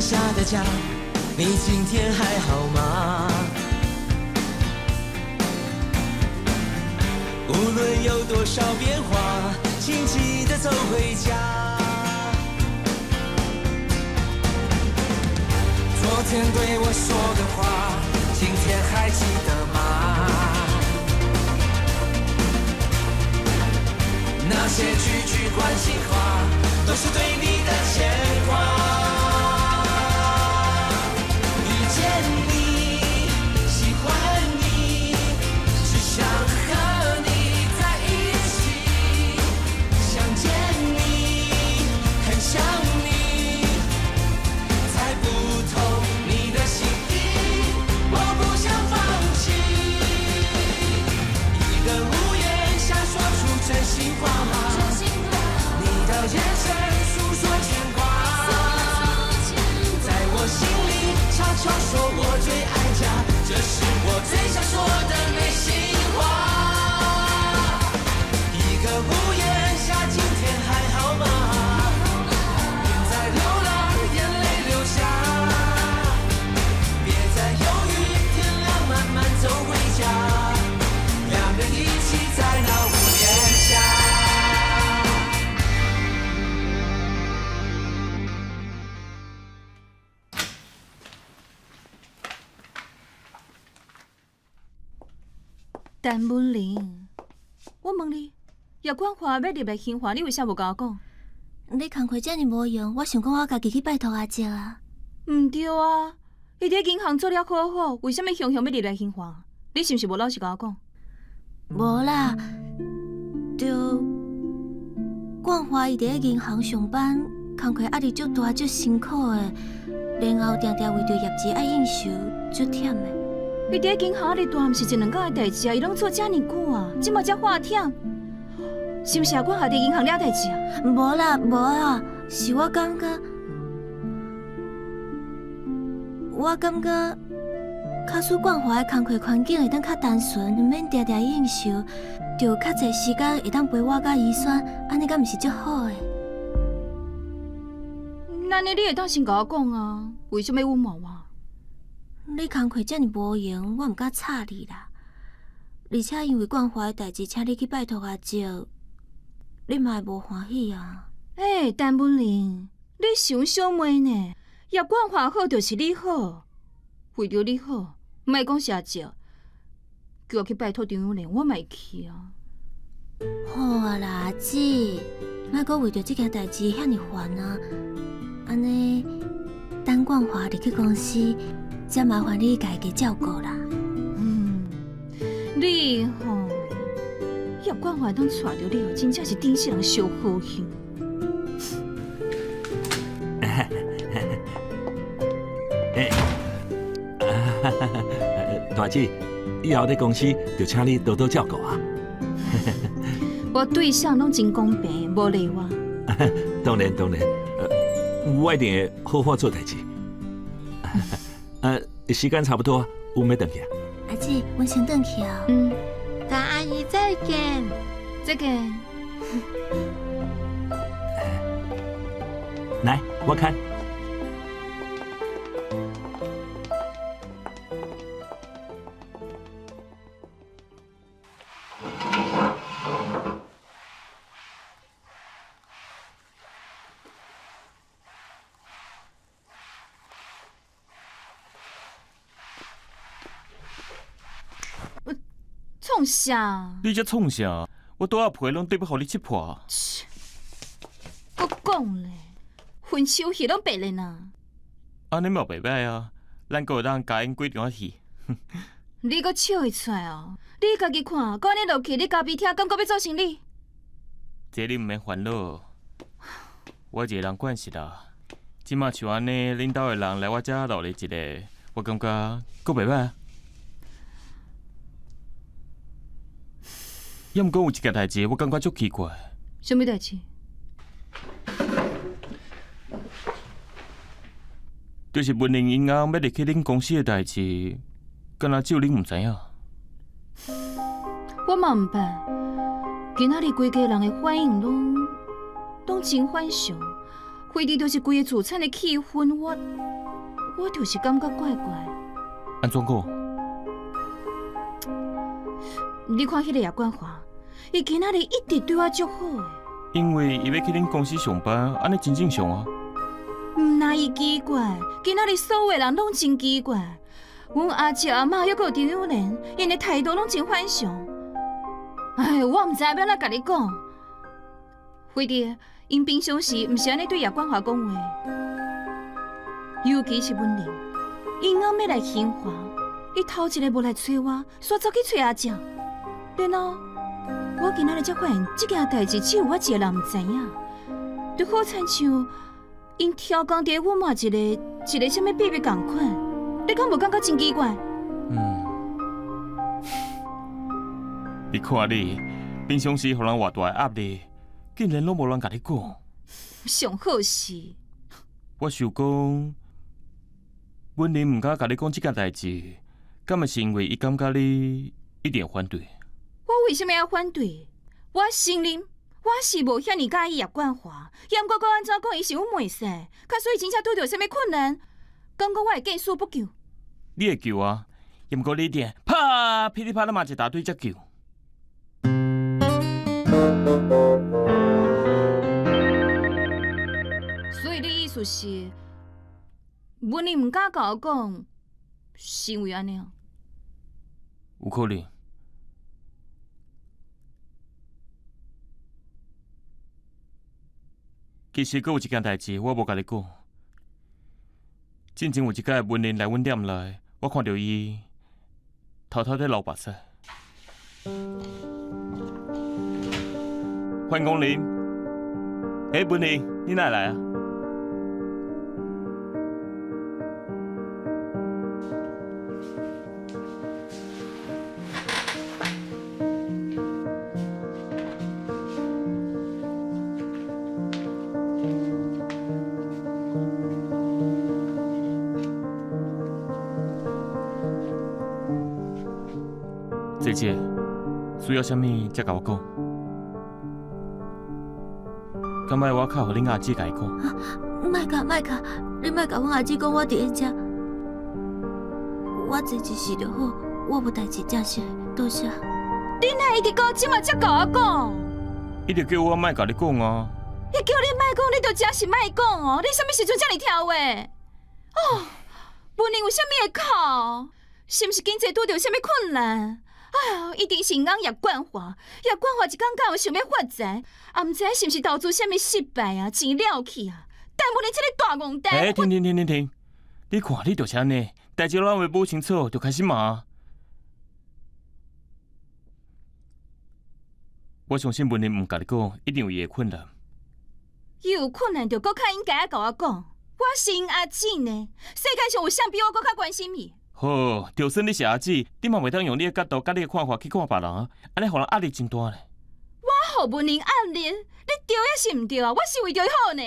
下的家，你今天還好嗎？無論有多少變化，請記得走回家。昨天對我說的話，今天還記得嗎？那些句句關心話，都是對你的牽掛。遇見你，喜歡你，只想和你在一起。想見你，很想你，猜不透你的心意，我不想放棄。一個屋檐下說出真心話，你的眼神訴說牽掛，在我心裡悄悄說我最愛家，這是我最想說的內心話。一個屋檐下，今天還好嗎？別再流浪，眼淚流下，別再猶豫，天亮慢慢走回家，兩人一起在那屋檐下。陳文玲，我問你，葉冠華欲入來興華，你為啥無共我講？你工課遮爾無閒，我想講我家己去拜託阿叔啊。毋對啊，伊佇銀行做了好好，為啥物雄雄欲入來興華？你是毋是無老實共我講？無啦，就冠華伊佇咧銀行上班，工課壓力足大足辛苦的，然後定定為著業績愛應酬，足忝的。伊佇咧銀行壓力大，毋是一兩工的代誌啊！伊攏做遮爾久啊，這馬才喊忝，是毋是啊？冠華佇銀行掠代誌啊？無啦，無啊，是我感覺，我感覺，假使冠華的工課環境會當較單純，毋免定定應酬，就有較濟時間會當陪我佮怡萱，按呢敢毋是足好的？按呢你會當先共我講啊？為啥物隱瞞我？你工課遮爾無閒，我毋敢吵你啦。而且因為冠華的代誌，請你去拜託阿叔，你嘛會無歡喜啊？欸，陳文玲，你是阮小妹呢，葉冠華好就是你好，為著你好，莫講是阿叔，叫我去拜託張友蓮，我嘛會去啊。好啊啦，阿姊，莫閣為著這件代誌遐爾煩啊！按呢，等冠華入去公司，才麻煩你共伊加照顧啦。嗯，你吼，葉冠華當娶著你哦，真正是頂世人上好運。欸，大姊，以後佇公司就請你多多照顧啊。我對啥攏真公平，無例外。當然當然，我一定會好好做代誌。時間差不多，阮欲轉去啊。阿姊，阮先轉去哦。嗯，陳阿姨再見。再見。來，我看。創啥？你這創啥？我桌仔皮攏得欲予你切破。切！閣講咧，分手戲攏白練啊！按呢嘛袂䆀啊，咱閣會當加演幾場戲。你閣笑會出來哦？你家己看，閣按呢落去，你咖啡廳敢閣欲做生理？這你毋免煩惱，我一个人慣勢啦。這馬像按呢，恁兜的人來我遮留咧一下，我感覺閣袂䆀啊。猶毋過有一件代誌，我感覺足奇怪。啥物代誌？就是文玲𪜶翁欲入去恁公司的代誌，敢若只有恁毋知影。我嘛毋捌，今仔日規家人的反應攏真反常，非得就是規个自產的氣氛，我就是感覺怪怪。按怎講？你看彼个葉冠華，伊今仔日一直對我足好的。因為伊欲去恁公司上班，按呢真正常啊。毋但伊奇怪，今仔日所有人攏真奇怪。阮阿叔阿嬤猶閣有張幼蓮，𪜶的態度攏真反常。哎，我毋知欲按怎共你講。非得𪜶平常時毋是按呢對葉冠華講話，尤其是文玲，𪜶翁欲來興華，伊頭一个無來揣我，煞走去揣阿叔。然後我今仔日才發現，這件代誌只有我一个人毋知影，就好親像𪜶刁工佇咧隱瞞一个一个啥物秘密仝款，你敢無感覺真奇怪？嗯，你看你平常時予人偌大的壓力，竟然攏無人共你講。上好是，我想講，文玲毋敢共你講這件代誌，敢嘛是因為伊感覺你一定會反對？我為啥物愛反對？我承認我是無遐爾佮意葉冠華，毋過閣按怎講，伊是阮妹婿，假使伊真正拄著啥物困難，敢講我會見死不救？你會救啊？毋過你一定啪噼里啪啦罵一大堆才救。所以你意思是，文玲毋敢共我講，是因為按呢喔？有可能。其實閣有一件代誌，我無共你講。進前有一擺文玲來阮店內，我看著伊偷偷佇流目屎。歡迎光臨。欸，文玲，你哪會來啊？姐姐，需要啥物才共我講。敢欲我敲予恁阿姊共伊講？莫共莫共，你莫共阮阿姊講我佇咧遮，我坐一時就好，我無代誌，真實，多謝。你哪會一直到這馬才共我講？伊就叫我莫共你講啊！伊叫你莫講，你就真是莫講哦！你啥物時陣遮爾聽話？哦，文玲有啥物會哭？是毋是經濟拄著啥物困難？哎喲，一定是𪜶翁葉冠華，葉冠華一工到晚想欲發財，也毋知是毋是投資啥物失敗啊，錢了去啊！但文玲這個大戇呆。欸，停停停停停！你看你就是按呢，代誌攏猶未摸清楚就開始罵。我相信文玲毋共你講，一定有伊的困難。伊有困難就閣較應該愛共我講。我是𪜶阿姊呢，世界上有啥比我閣較關心伊？好，就算你是阿姊，你嘛袂當用你的角度佮你的看法去看別人啊，按呢予人壓力真大咧。我予文玲壓力，你對抑是毋對啊？我是為著伊好呢。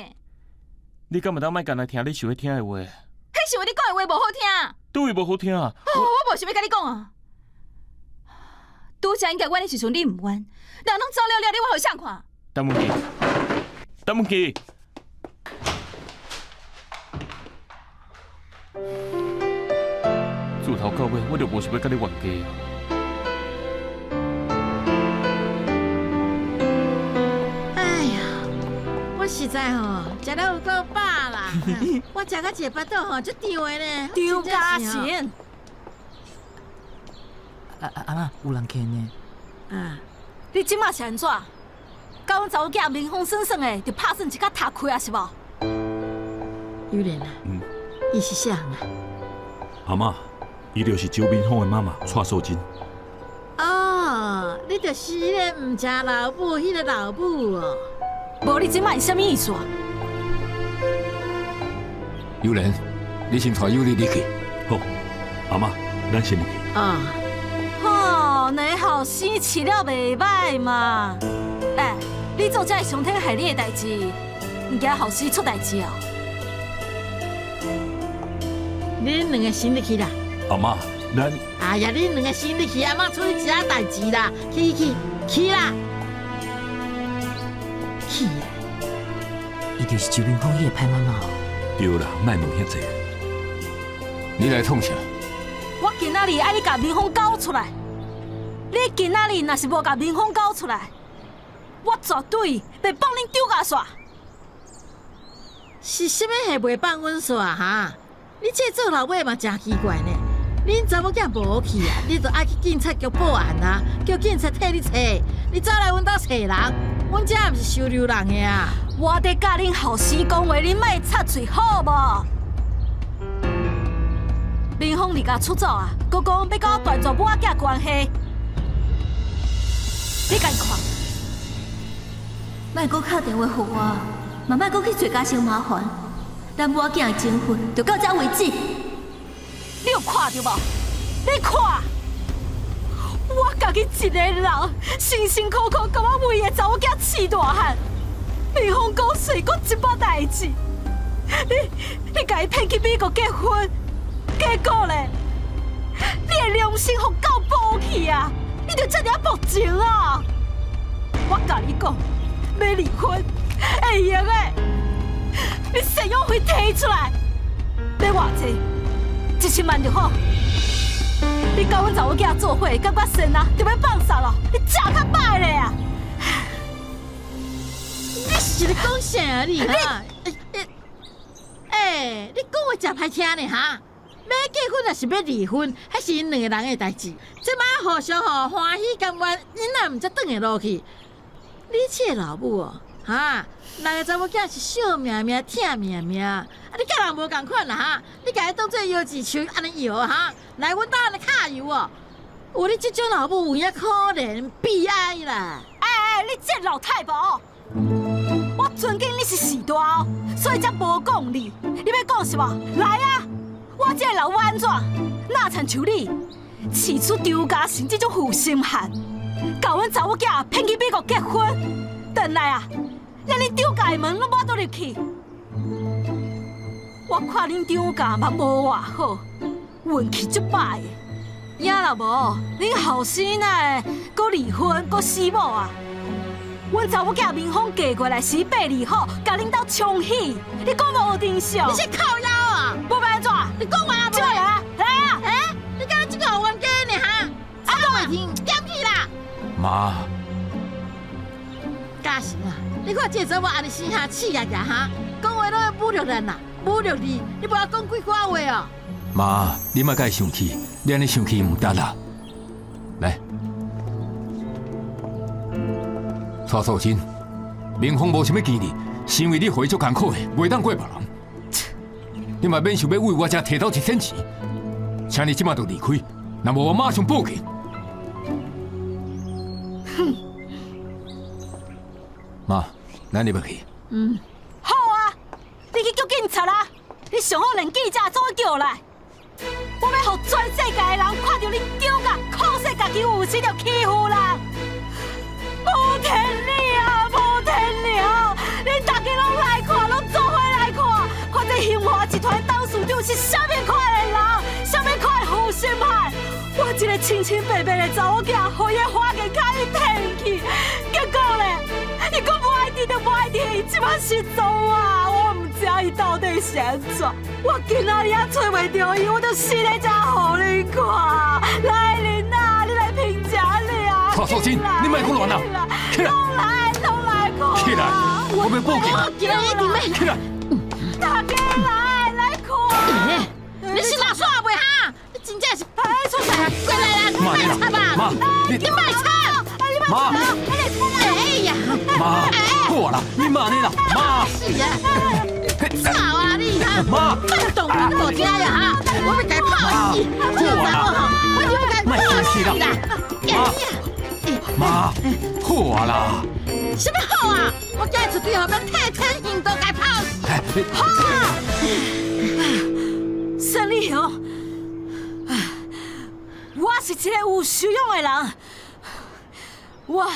你敢會當莫干焦聽你想欲聽的話？彼是為你講的話無好聽。佗位無好聽啊？哦，我無想欲共你講啊。拄才應該冤的時陣你毋冤，人攏走了了，你我予誰看？陳文琪，陳文琪。自頭到尾，我就無想欲佮你冤家。哎呀，我實在吼，食了有夠飽啦！我食到一个腹肚吼，足脹的呢。張家賢，阿阿嬤，有人客呢。啊！你這馬是按怎？共阮查某囝面風酸酸的，就拍算一跤踢開啊，是無？玉蓮啊，伊是啥人啊？阿嬤，伊就是周明峰的媽媽蔡素貞。哦，你就是彼个毋成老母，彼个老母哦。無你這馬是啥物意思啊？友蓮，你先帶有你入去。好，阿嬤，咱先入去。哦。吼，兩个後生飼了袂䆀嘛。欸，你做這个傷天害理的代誌，毋驚後生出代誌哦？恁兩个先入去啦。阿嬤，咱…… 哎呀，恁兩个先入去，阿嬤處理一下代誌啦。去去去啦，去啦！伊就是周明峰彼个歹媽媽。對啦，莫問遐濟。你來創啥？我今仔日愛你共明峰交出來。你今仔日若是無共明峰交出來，我絕對袂放恁張家煞。是啥物會袂放阮煞哈？你這做老母嘛誠奇怪呢。恁查某囝無去啊，你就愛去警察局報案啊，叫警察替你揣。你走來阮兜揣人，阮遮毋是收留人的啊。我佇佮恁後生講話，恁莫插喙好無？明峰離家出走啊，閣講欲佮我斷絕母仔囝關係。你家己看。莫閣敲電話予我，嘛莫閣去找家生麻煩。咱母仔囝的情分就到這為止。你有看著無？你看，我家己一个人辛辛苦苦，共我為的查某囝飼大漢，明峰閣歲閣這擺代誌，你共伊騙去美國結婚，結果咧，你的良心予狗剝去啊！你就這爾薄情啊！我共你講，欲離婚會用的，你贍養費提出來，欲偌濟？1000萬就好。你佮阮查某囝做伙，感覺善啊，就欲放捒囉，你食較歹咧啊！你是咧講啥啊你？哈？欸，你講話誠歹聽呢哈！欲結婚抑是欲離婚，彼是𪜶兩个人的代誌。這擺互相吼歡喜甘願，𪜶若毋才轉會落去。你這個老母哦，哈，人的查某囝是惜命命、疼命命，啊，你佮人無仝款啦哈！你共伊當做搖子樹按呢搖哈，來阮兜按呢揩油哦。有你這種老母有影可憐悲哀啦！欸欸，你這老太婆，我尊敬你是序大哦，所以才無講你。你欲講是無？來啊！我這個老母按怎？哪親像你，飼出張家成這種負心漢，共阮查某囝騙去美國結婚，轉來啊，連恁張家的門攏無法度入去。我看恁張家嘛無偌好，運氣足歹的。也若無，恁後生哪會閣離婚，閣死某啊？阮查某囝明峰嫁過來時百里好，共恁兜沖喜，你講無真相？你是靠腰啊！無欲按怎？你講話這來啊，來啊！欸，你敢這個冤家呢哈？啊，講袂聽，點去啦！媽，嘉誠啊，你看這查某按呢生下刺牙牙哈，講話攏會侮辱人啦，侮辱你，你無愛講幾句話哦？媽，你莫共伊生氣，你按呢生氣毋得啦。來，蔡素貞，明峰無啥物機智，是因為你予伊足艱苦的，袂當怪別人。你嘛免想欲為我遮提走一仙錢，請你這馬就離開，若無我馬上報警。哼！媽，咱入去。嗯，好啊，你去叫警察啦！你上好連記者總叫來，我欲予全世界的人看著恁張家可惜家己有時著欺負人，無天理啊，無天理啊！恁大家攏來看，攏做伙來看，看這興華集團董事長是啥物款的人，啥物款的負心漢！我這個清清白白的查某囝，予伊花言巧語騙去，結果咧，伊閣無愛佇就無愛佇，伊這擺失蹤啊！我毋知伊到底是按怎，我今仔日也揣袂著伊，我就死佇遮予恁看。來人啊，你來評價你啊！蔡素貞，你莫閣亂啊！起來！攏來，攏來看！起來！我欲報警！起來，一定欲起來！大家來來看！你是老煞袂哈？你真正是哎，出啥？過來啦！媽，莫插啊！媽，你你莫插！媽，哎呀！媽，好啦，你莫按呢啦，媽。是啊，吵啊你哈！媽，放動你都無聽呀哈！我欲共伊拍死！這個查某吼，我就欲共伊拍死啦！媽，好啊啦！啥物好啊？我今日出對後欲替天行道共伊拍死！好啊！孫立雄，我是一個有修養的人，我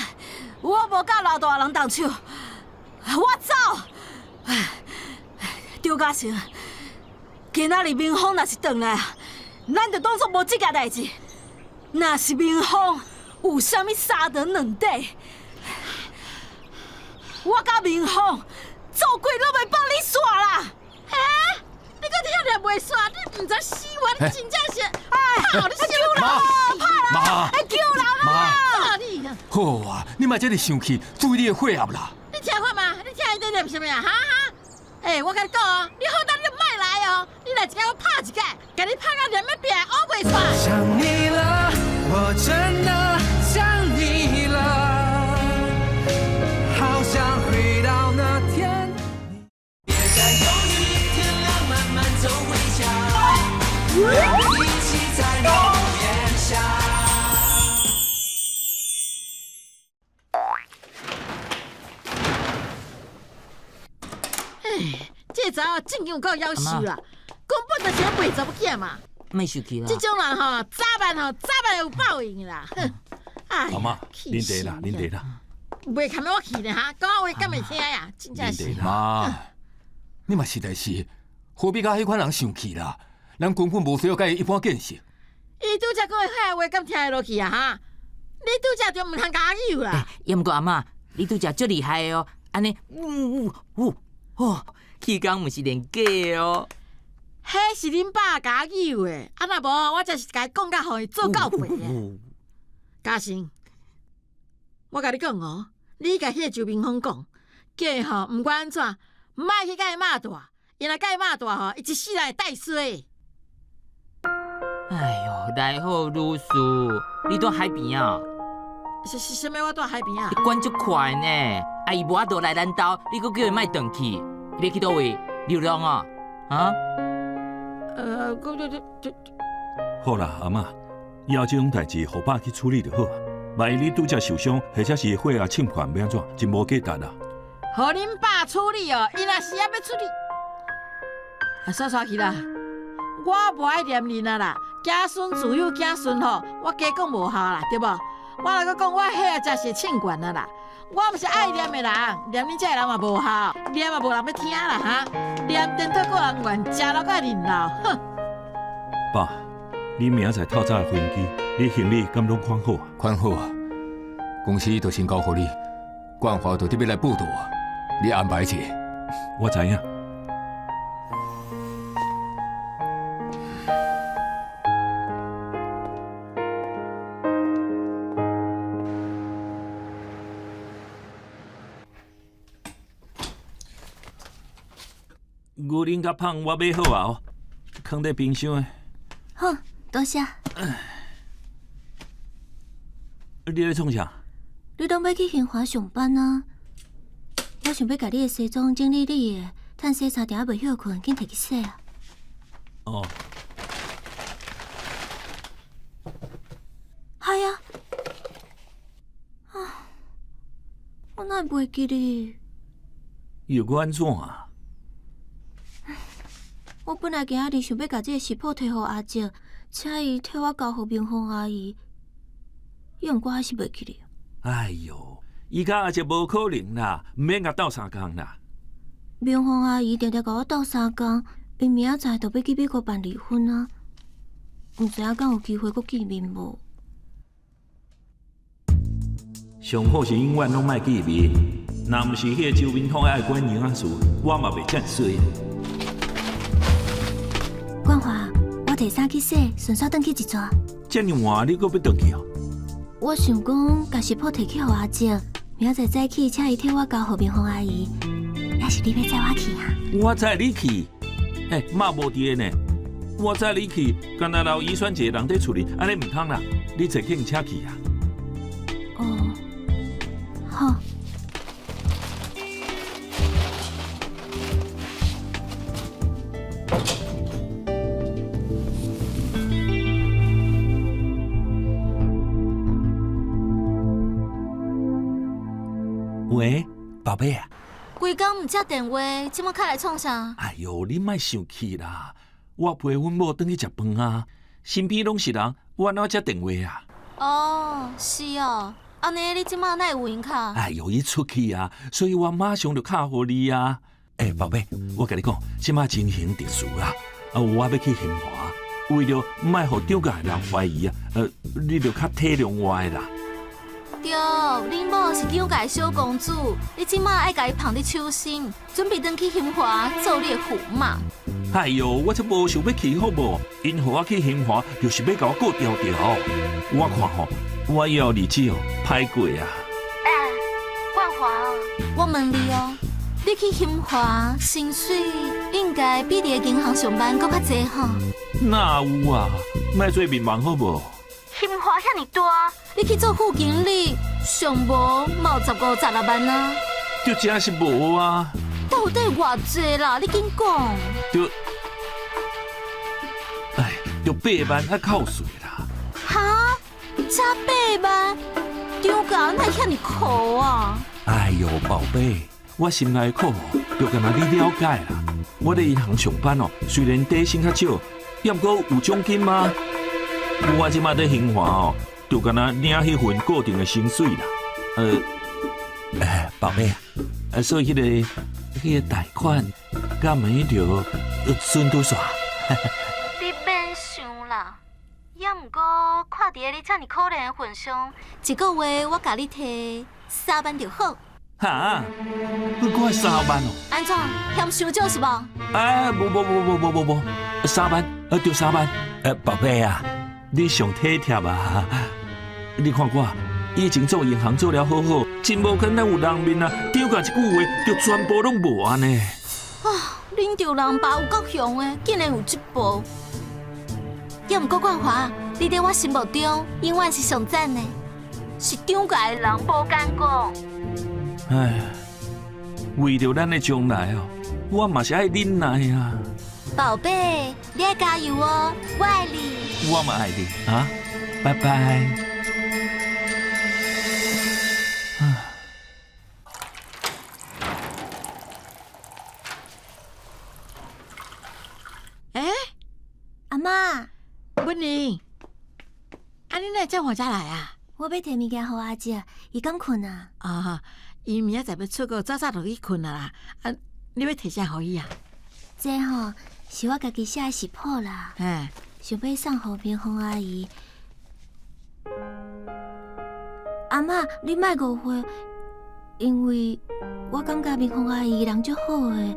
無佮老大人動手，我走。張嘉誠，今仔日明峰若是轉來，咱就當作無這件代誌。若是明峰有啥物三長兩短，我佮明峰做鬼攏你真正是，哎，你收妈妈，救人妈，你啊！好啊，你莫這麼生氣，注意你的血壓啦。你聽看嘛，你聽伊在念啥物啊？哈哈！欸，我共你講哦，你好膽你就莫來哦，你來一擺我拍一擺，共你拍到連欲拚烏袂出來。想你了，我真的想你了，好想回到那天。別再猶豫，天亮慢慢走回家，一起在屋檐下。欸，這查某正經有夠夭壽啦，根本就是咧賣查某囝嘛。莫生氣啦。這種人吼，早晚吼，早晚會有報應啦。哼，哎，阿嬤，啉茶啦，啉茶啦。袂堪我去呢哈，講話敢會聽呀？真正是。媽，你嘛實在是，何必佮彼款人生氣啦？咱根本無需要佮伊一般見識。伊拄才講的遐話，敢聽會落去啊？哈，你拄才就毋通共我扭啦。抑毋過阿嬤，你拄才足厲害的哦，按呢，嗚嗚哦，氣功毋是練假的哦。彼是恁爸共我扭的，啊若無，我才是共伊講甲予伊做到背的。嘉誠，我共你講哦，你共彼个周明峰講，叫伊吼毋管按怎，莫去共伊媽大，伊若共伊媽大吼，伊一世人會帶衰。哎喲，來好女士，你佇海邊啊？是是啥物？我佇海邊啊？你管足快呢！啊，伊無法度來咱兜，你閣叫伊莫轉去，伊欲去佗位？流浪啊？啊？這這這。好啦，阿嬤，以後這種代誌，予爸去處理就好啊。萬一你拄才受傷，或者是血壓侵犯，欲按怎，真無價值啦。予恁爸處理哦，伊若是猶欲處理，啊，煞煞去啦。我無愛念恁啊啦，子孫自有子孫福，我加講無效啦，對無？我若閣講我血壓真是衝懸啊啦，我毋是愛念的人，念恁這个人嘛無效，念嘛無人欲聽啦哈，念顛倒個人怨，食了閣認老，哼！爸，你明仔載透早的飛機，你行李敢攏款好啊？款好啊，公司就先交予你，冠華就得欲來報到啊，你安排一下。我知影。牛奶佮芳我買好啊，哦，囥佇冰箱的。好，多謝。你咧創啥？你攏欲去興華上班啊？我想欲共你的西裝整理你的，趁洗衫店猶未歇睏，緊提去洗啊。哦。係啊。啊，我哪會袂記得？又閣按怎啊？我本來今仔日想欲共這个食譜提予阿叔，請伊替我交予明鳳阿姨，抑毋過還是袂記得。哎喲，伊佮阿叔無可能啦，毋免共鬥相共啦。明鳳阿姨定定共我鬥相共，𪜶明仔載就欲去美國辦離婚啊，毋知影敢有機會閣見面無？上好是永遠攏莫見面，若毋是彼个周明峰愛管營養師，我嘛袂遮爾衰。冠華，我提衫去洗，順紲轉去一逝。遮爾晚你閣欲轉去哦？我想講，共食譜提去予阿叔，明仔載早起請伊替我交予明鳳阿姨，抑是你欲載我去啊？我載你去？欸，媽無佇个呢。我載你去，干焦留伊選一个人佇厝裡，按呢毋通啦。你坐計程車去啊？哦，好。喂，寶貝啊！規工毋接電話，這馬敲來創啥？哎喲，你莫生氣啦！我陪阮某轉去食飯啊，身邊攏是人，我哪接電話啊？哦，是哦，按呢你這馬哪會有閒敲？哎喲，伊出去啊，所以我馬上就敲予你啊。欸，寶貝，我共你講，這馬情形特殊啦，啊，我欲去興華，為著莫予張家的人懷疑啊，你著較體諒我的啦。對，恁某是張家的小公主，你這馬愛共伊捧佇手心，準備轉去興華做你的駙馬。哎喲，我才無想欲去好無？𪜶予我去興華，就是欲共我顧牢牢。我看吼，我以後日子哦，歹過啊。欸，冠華，我問你哦，你去興華，薪水應該比佇銀行上班閣較濟吼？哪有啊？莫做面盲好無？興華遐爾大，你去做副經理，上無嘛有十五、十六萬啊？就真是無啊！到底偌濟啦？你緊講。就，哎，就八萬愛扣稅啦。哈？才八萬？張家哪會遐爾苦啊？哎喲，寶貝，我心內苦，就干焦你了解啦。我佇銀行上班哦，雖然底薪較少，猶毋過有獎金嘛。我這馬佇興華哦，就干焦領彼份固定的薪水啦。寶貝啊，所以彼個貸款，敢會著順拄煞？你免想啦，猶毋過看佇你遮爾可憐的份上，一個月我共你提三萬就好。哈？閣愛三萬哦？按怎？嫌傷少是無？哎，無無無無無無無，三萬，就三萬。寶貝啊，你上體貼啊！你看我以前做銀行做了好好，真無可能有人面啊！張家一句話就全部攏無按呢。啊，恁丈人爸有夠凶的，竟然有這步。猶毋過冠華，你佇我心目中永遠是上讚的，是張家的人無敢講。唉，為著咱的將來哦，我嘛是愛忍耐啊。寶貝，你愛加油哦，我愛你。我嘛愛你啊，拜拜。欸，阿嬤，文玲，啊，你哪會遮晚才來啊？我欲提物件予阿姐，伊敢睏啊？啊，伊明仔載欲出國，早早就去睏啊啦。啊，你欲提啥予伊啊？這吼是我家己寫的食譜啦，想欲送予明鳳阿姨。阿嬤，你莫誤會，因為我感覺明鳳阿姨人足好的，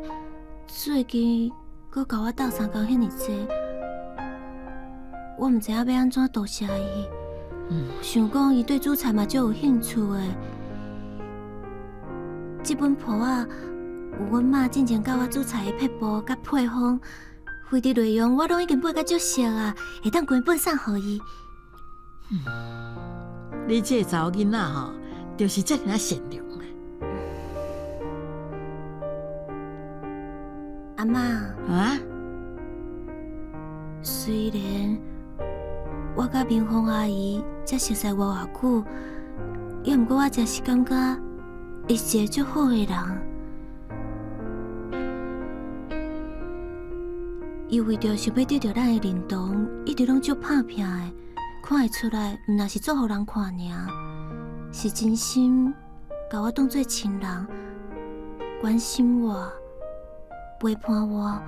最近閣共我鬥相共遐爾濟，我毋知影欲按怎多謝伊。想講伊對煮菜嘛足有興趣的，這本簿仔有阮媽進前教我煮菜的撇步佮配方，非佇內容我攏已經背甲足熟啊，會當規本送予伊。你這個查某囡仔吼，就是遮爾仔善良啊！阿嬤啊，雖然我佮明鳳阿姨才熟似無偌久，猶毋過我真是感覺伊是一個足好的人。伊為著想欲得著咱的認同，一直攏足拍拚的，看會出來，毋若是做予人看爾，是真心共我當做親人，關心我，陪伴我。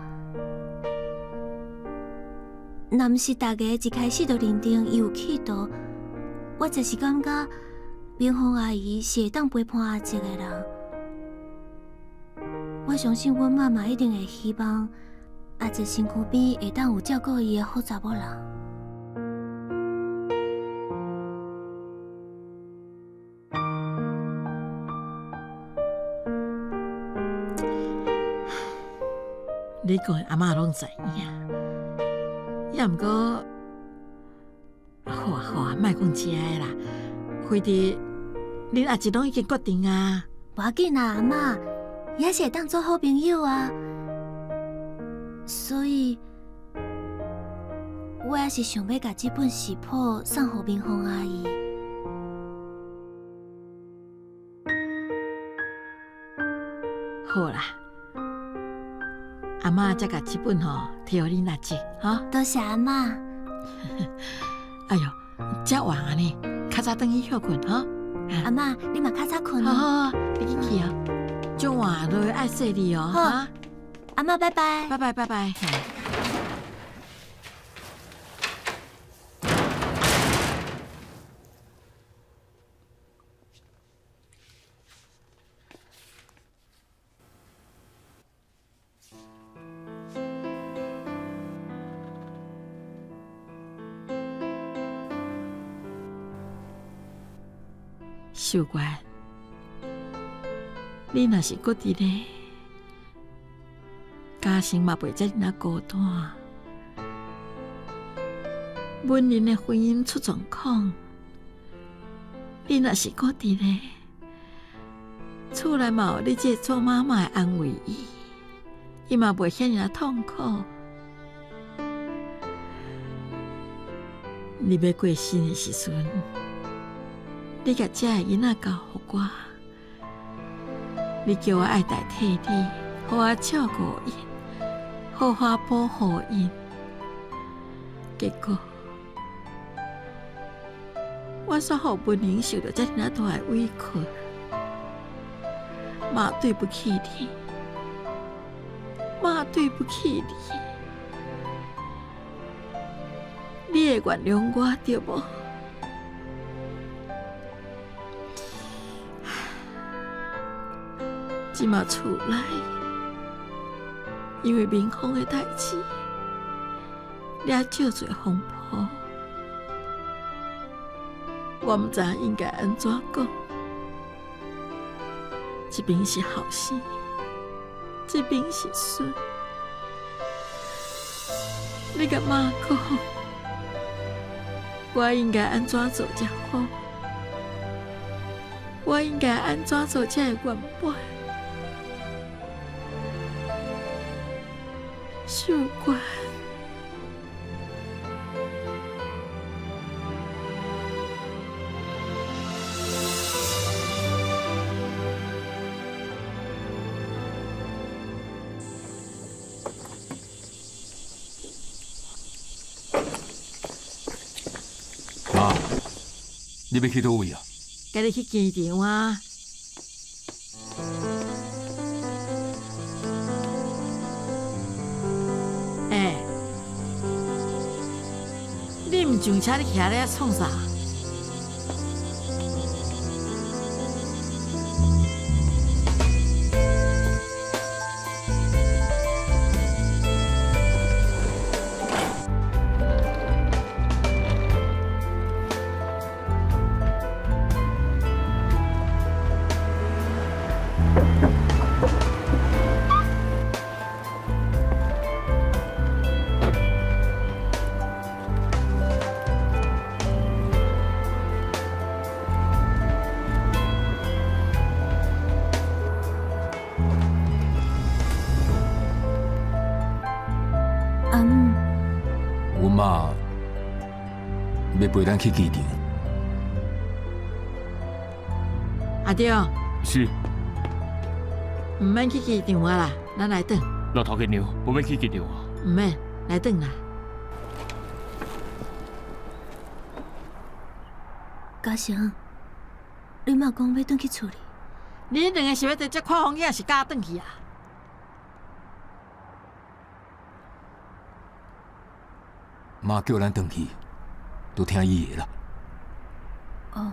若毋是大家一開始就認定伊有企圖，我就是感覺明鳳阿姨是會當陪伴阿叔的人。我相信阮媽嘛一定會希望阿叔身軀邊會當有照顧伊的好查某人。你講的阿嬤攏知影，也毋過，好啊好啊，莫講這个啦，反正恁阿叔攏已經決定啊。無要緊啦，阿嬤，也是會當做好朋友啊。所以，我也是想欲共這本食譜送予明鳳阿姨。好啦，阿嬤才共這本吼提予恁阿叔，哈。多謝阿嬤。哎喲，遮晚啊呢，較早轉去歇睏哈。阿嬤，你嘛較早睏哦。好，好，你緊去哦。這晚落愛細膩哦。好，阿嬤拜拜。拜拜拜拜。秀娟，你若是阁佇咧，嘉诚嘛袂遮爾仔孤單。文玲的婚姻出狀況，你若是閣佇咧，厝內嘛有你這個做媽媽的安慰伊，伊嘛袂遐爾仔痛苦。你欲過身的時陣，你共這个囡仔交予我，你叫我愛代替你，好好照顧𪜶，好好保護𪜶。結果，我煞予文玲受著遮爾仔大的委屈，媽對不起你，媽對不起你，你會原諒我對無？這馬厝內，因為民風的代誌，掠少濟風波，我毋知影應該按怎講。一邊是後生，一邊是孫，你共媽講，我應該按怎做才好？我應該按怎做才會圓滿？秀娟。媽，你欲去佗位啊？共你去機場啊！欸，你毋上車，你徛咧創啥？阿姆，阮媽欲陪咱去機場。阿對，是。毋免去機場啊啦，咱來轉。老頭家娘，無免去機場啊。毋免，來轉啦。嘉誠，你媽講欲轉去厝裡。恁兩个是欲佇遮看風景，抑是佮我轉去啊？媽叫咱轉去，就聽伊的啦。哦。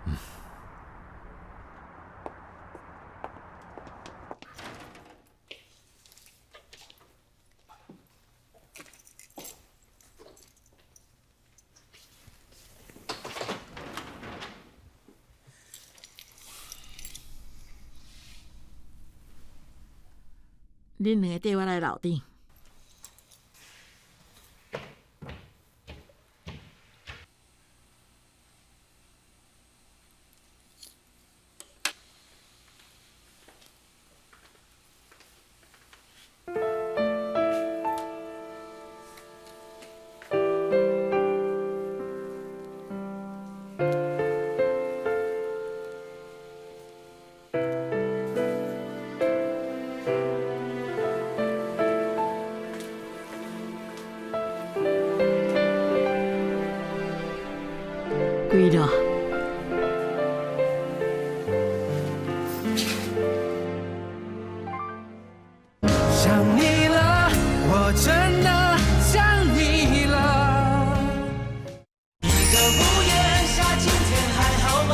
嗯。恁兩个綴我來樓頂。歸咯。想你了，我真的想你了。一個屋檐下，今天還好嗎？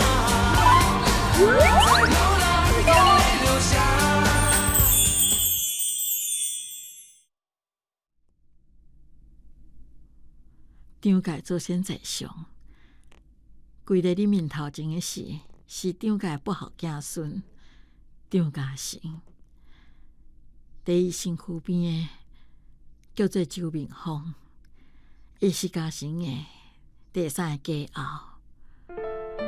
別再哭了，眼淚流下。張界祖先在上，跪佇你面頭前的是張家的薄幸子孫張嘉誠，佇伊身軀邊的叫做周明峰，伊是嘉誠的第三个家後。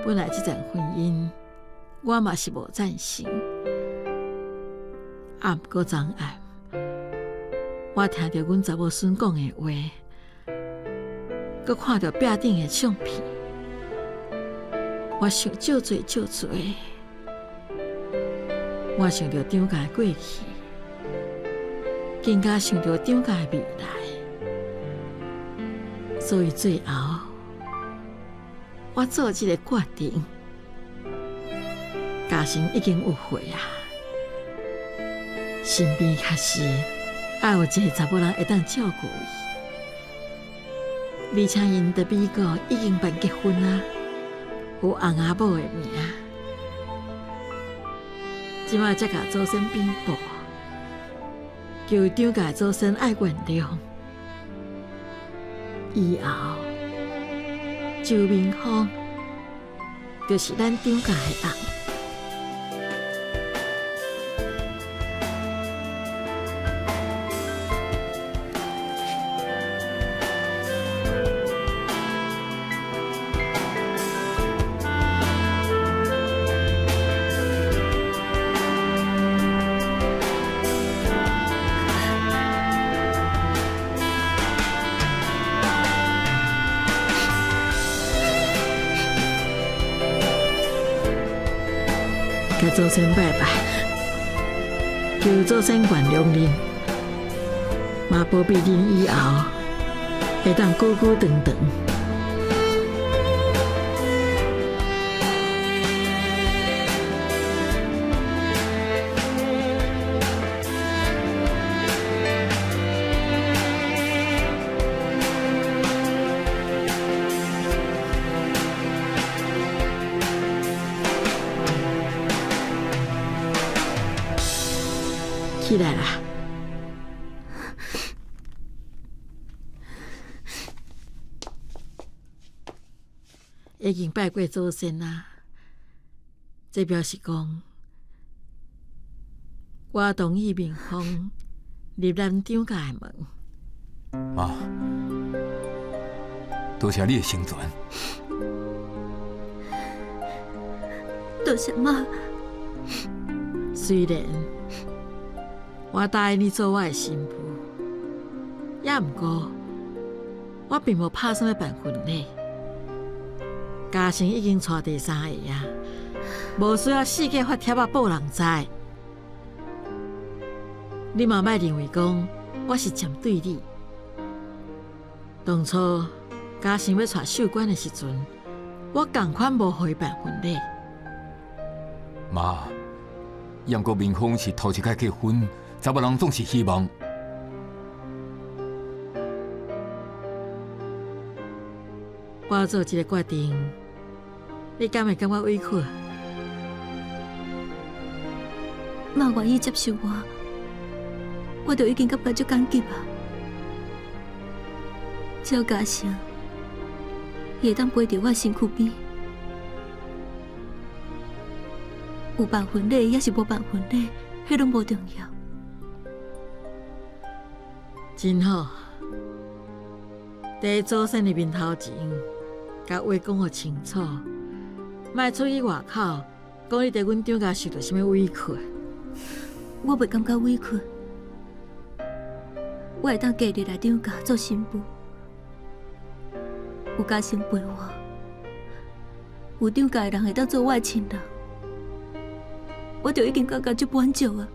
本來這層婚姻，我嘛是無贊成。啊，毋過昨暗，我聽著阮查某孫講的話，閣看著壁頂的相片，我想足濟足濟，我想著張家的過去，更加想著張家的未來，所以最後我做這个決定。嘉誠已經有歲啊，身邊確實愛有一个查某人會當照顧伊，而且𪜶佇美國已經辦結婚啊，有翁仔某的名。這擺才共祖先稟報，求張家祖先愛原諒。以後周明峰就是咱張家的翁。共祖先拜拜，求祖先原諒恁，嘛保庇恁以後會當久久長長。起來啦！已經拜過祖先啦，這表示講，我同意明峰入咱張家的門。媽，多謝你的成全。多謝媽。雖然我答應你做我的新婦，也毋過我並無拍算欲辦婚禮。嘉誠已經娶第三个啊，無需要四界發帖仔報人知。你嘛莫認為講我是針對你。當初嘉誠欲娶秀娟的時陣，我仝款無予伊辦婚禮。媽，毋過明峰是頭一擺結婚，查某人總是希望。我做這个決定，你敢會感覺委屈？媽願意接受我，我就已經感覺足感激啊！只要嘉誠，伊會當陪佇我身軀邊，有辦婚禮抑是無辦婚禮，彼攏無重要。真好，佇祖先的面頭前，共話講予清楚，莫出去外口講你佇阮張家受著啥物委屈。我袂感覺委屈，我會當嫁入來張家做新婦，有嘉誠陪我，有張家的人會當做我的親人，我就已經感覺足滿足啊！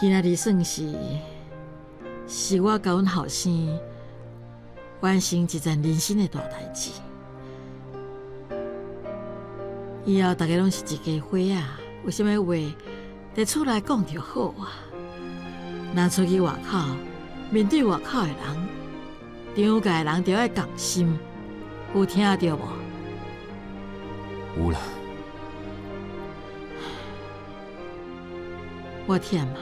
今仔日算是是我佮阮後生完成一件人生的大代誌。以後大家攏是一家伙仔，有啥物話佇厝內講就好啊。若出去外口，面對外口的人，張家的人就愛仝心，有聽著無？有啦。我忝啊，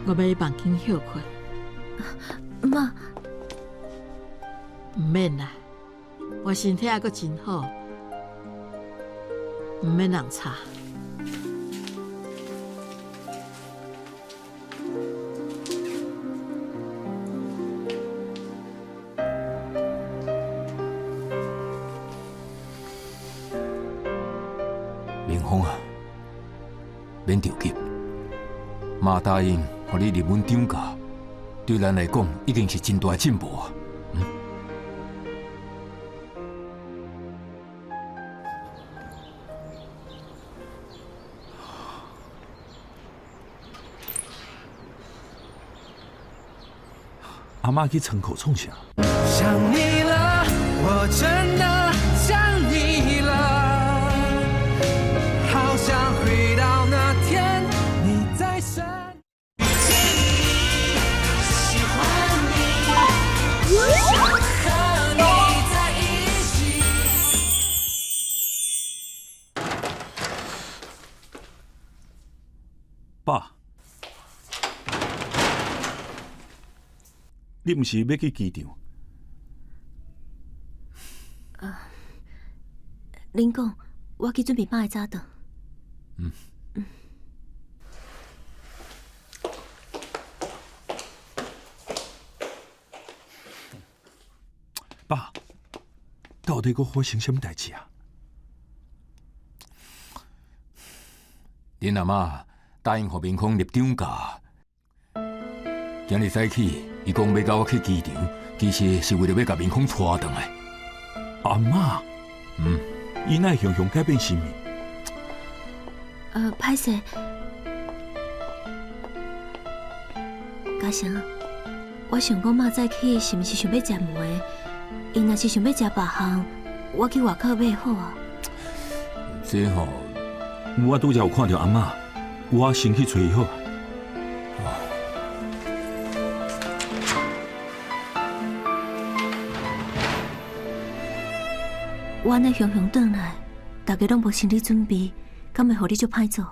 我欲去房間歇睏。媽，毋免啦，我身體猶閣真好，毋免人吵。明峰啊，免著急，媽答應予你入阮張家，對咱來講已經是真大進步啊！嗯。阿媽去倉庫創啥？想你了，我真的想你了，好想回到那天你在身邊。喜歡你，只想和你在一起。爸，你毋是欲去機場？恁講，我去準備媽的早頓。嗯。爸，到底閣發生啥物代誌啊？恁阿媽答應予明峰入張家，今日早起，伊講欲佮我去機場，其實是為著欲共明峰帶轉來。阿媽，嗯，伊哪會雄雄改變心意？歹勢，嘉誠，我想講媽早起是毋是想欲食糜？伊若是想欲食別項，我去外口買好啊。這吼，我拄才有看著阿媽，我先去揣伊好。我按呢雄雄轉來，大家攏無心理準備，敢會予你足歹做？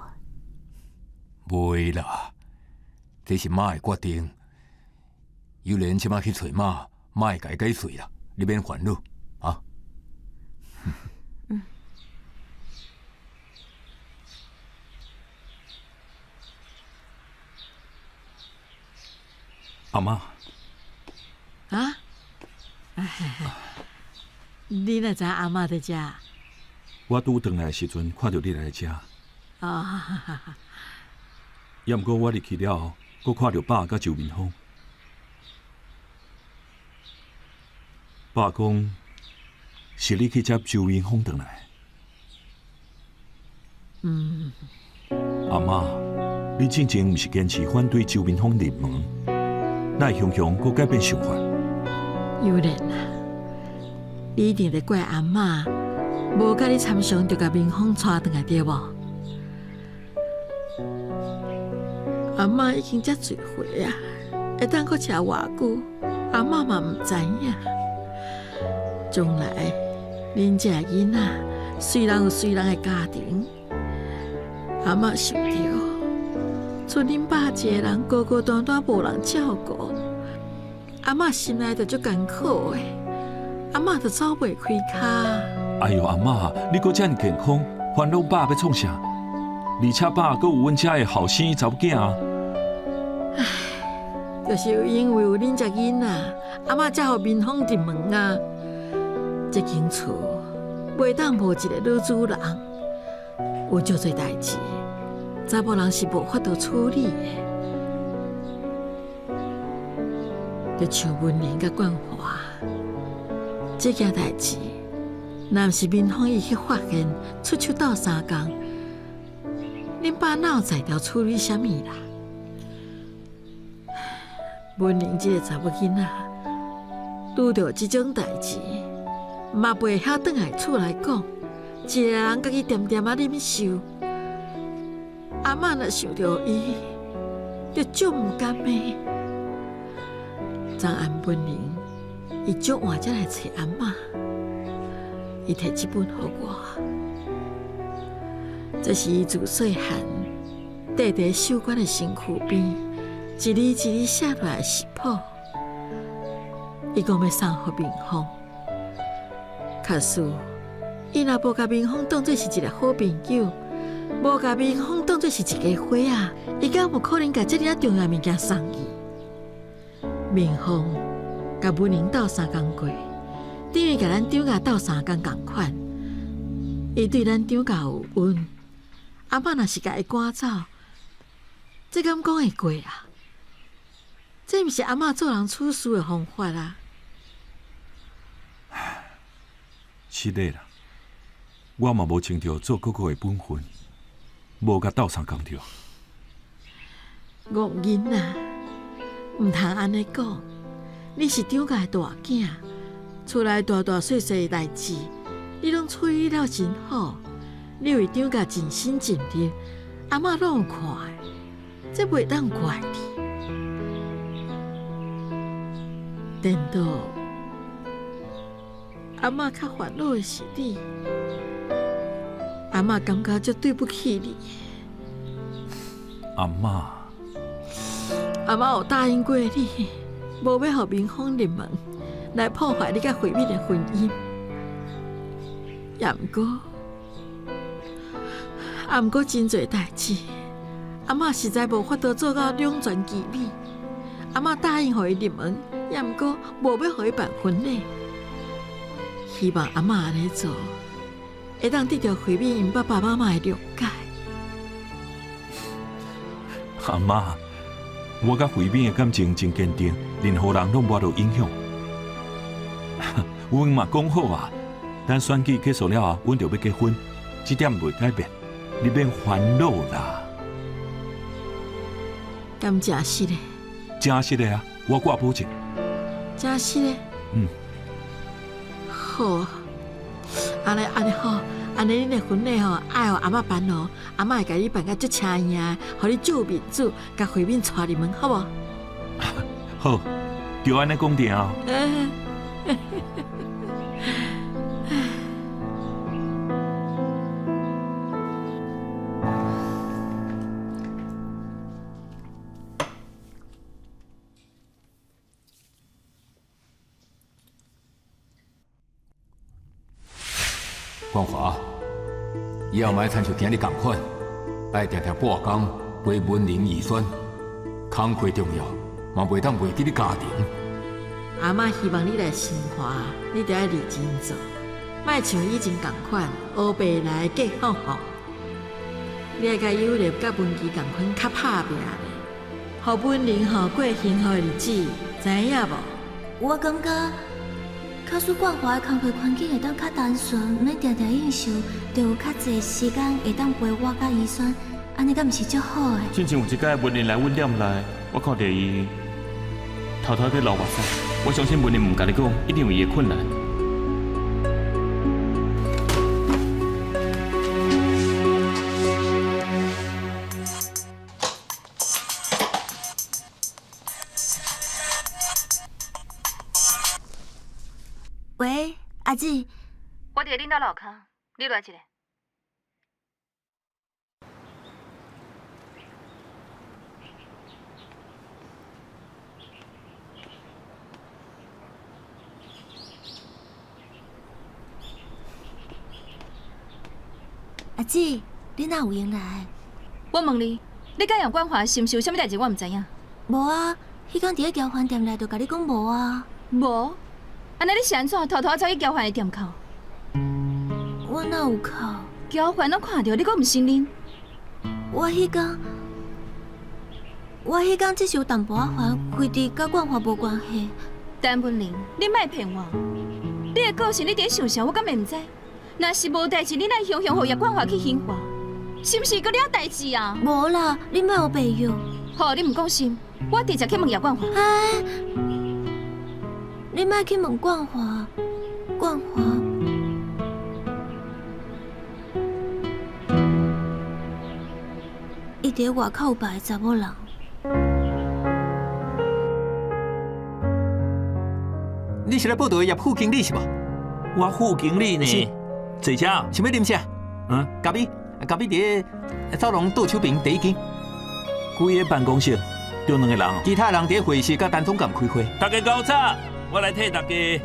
袂啦，這是媽的決定。尤蓮這馬去揣媽，媽會共伊解釋啦，你免煩惱啊。嗯。阿媽。啊？你哪知阿嬤佇遮？我拄轉來的時陣，看著你來遮。哦。猶毋過我入去了後，閣看著爸佮周明峰。爸講是你去接周明峰轉來。嗯。阿媽，你之前毋是堅持反對周明峰入門，哪會雄雄閣改變想法？尤蓮啊，你一定佇怪阿嬤，無佮你參詳就共明峰帶轉來對無？阿嬤已經遮濟歲啊，會當閣食偌久，阿嬤嘛毋知影。將來恁這个囡仔雖然有雖然的家庭，阿嬤想著，賰恁爸一个人孤孤單單無人照顧，阿嬤心內就足艱苦的，阿嬤就走袂開跤。哎喲，阿嬤，你閣遮爾健康，煩惱爸欲創啥？而且爸閣有阮遮的後生查某囝啊！唉，就是因為有恁這囡仔，阿嬤才予明峰入門啊。這間厝袂當無一個女主人，有足濟代誌，查某人是無法度處理的。就像文玲佮冠華，這件代誌，若毋是明峰伊去發現，出手鬥相共，恁爸哪有才調處理啥物啦？文玲這個查某囡仔，拄著這種代誌，嘛袂曉轉來厝來講，一个人家己恬恬仔忍受。阿嬤若想著伊，就足毋甘的。昨暗文玲，伊足晚才來揣阿嬤，伊提這本予我，這是伊自細漢趴佇秀娟的身軀邊，一字一字寫落來食譜。伊講欲送予明芳，假使伊若無共明芳當做是一个好朋友，無共明芳當做是一家伙仔，伊敢有可能共這爾仔重要物件送伊？明芳共文玲鬥相共過，等於共咱張家鬥相共仝款。伊對咱張家有恩，阿嬤若是共伊趕走，這敢講會過啊？這毋是阿嬤做人處事的方法啊！是的啦，我嘛無盡著做哥哥的本分，無共鬥相共著。戇囡仔，毋通按呢講。你是張家的大囝，厝內大大細細的代誌，你攏處理了真好。你為張家盡心盡力，阿嬤攏有看的，這袂當怪你。顛倒，阿嬤較煩惱的是你，阿嬤感覺足對不起你。阿嬤，阿嬤有答應過你，無欲予明芳入門來破壞你佮慧敏的婚姻。也毋過，啊毋過真濟代誌，阿嬤實在無法度做到兩全其美。阿嬤答應予伊入門，也毋過無欲予伊辦婚禮。希望阿嬤按呢做，會當得著慧敏𪜶爸爸媽媽的諒解。阿嬤，我佮慧敏的感情真堅定，任何人攏無法度影響。阮嘛講好啊，等選舉結束了後，阮就欲結婚，這點袂改變，你免煩惱啦。敢誠實的？誠實的啊，我掛保證。誠實的？嗯。好啊，按呢按呢好，按呢恁的婚禮吼，愛予阿嬤辦哦，阿嬤會共你辦甲足請贏，予你足有面子，共慧敏帶入門，好無？好，就按呢講定哦。冠華，以後莫親像今日仝款，愛定定半工陪文玲、怡萱，工課重要，嘛袂當袂記你家庭。阿嬤希望你來新華，你著愛認真做，莫像以前仝款，烏白來假放放。你愛共有力佮文琪仝款較拍拚咧，予文玲吼過幸福的日子，知影無？我感覺，假使冠華的工課環境會當較單純，免定定應酬，就有較濟時間會當陪我佮怡萱，按呢敢毋是足好的？進前有一擺文玲來阮店內，我看著伊偷偷佇流目屎，我相信文玲毋共你講，一定有伊的困難。喂，阿姊，我佇恁兜樓跤，你來一下。阿姊，你哪有閒來？我問你，你佮楊冠華是毋是有啥物代誌？我毋知影。無啊，彼工佇咧交換店內就共你講無啊。無？按呢你是按怎偷偷走去交換的店口？我哪有哭？交換攏看著，你閣毋承認？我彼工只是有淡薄仔煩，非得佮冠華無關係。陳文玲，你莫騙我！你的個性，你佇咧想啥？我敢會毋知？若是無代誌，你哪會雄雄予葉冠華去興華？是毋是閣了代誌啊？無啦，你莫烏白用。好，你毋講信，我直接去問葉冠華。哎，你莫去問冠華，冠華，伊佇外口有別个查某人。你是來報道的葉副經理是無？我副經理呢？是。坐車。想欲啉啥？嗯，咖啡，咖啡佇咧走廊倒手邊第一間。規个辦公室，就兩個人。其他人佇會議室佮陳總監開會。大家夠早，我來替大家訂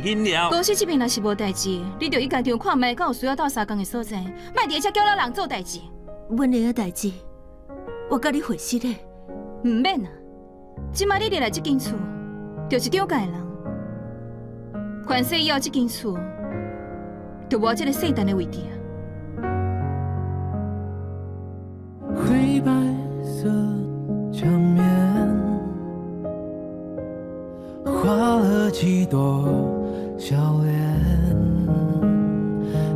飲料。公司這邊若是無代誌，你就去現場看覓，敢有需要鬥相共的所在，莫佇遮攪擾人做代誌。文玲的代誌，我佮你會師咧。毋免啊，這擺你入來這間厝，就是張家的人。凡世以後這間厝，就無這个細陳的位置啊。灰白色牆面，畫了幾朵笑臉。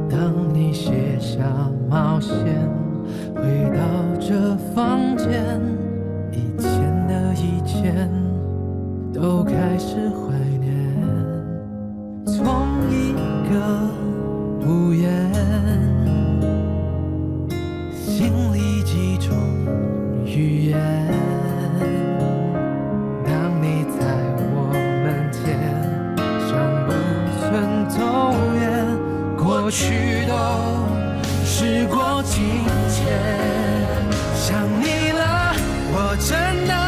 當你卸下帽線，回到這房間，以前的一切都開始懷念。從一個屋檐，心裡幾種語言。當你在我門前，像不曾走遠，過去都時過境遷。想你了，我真的。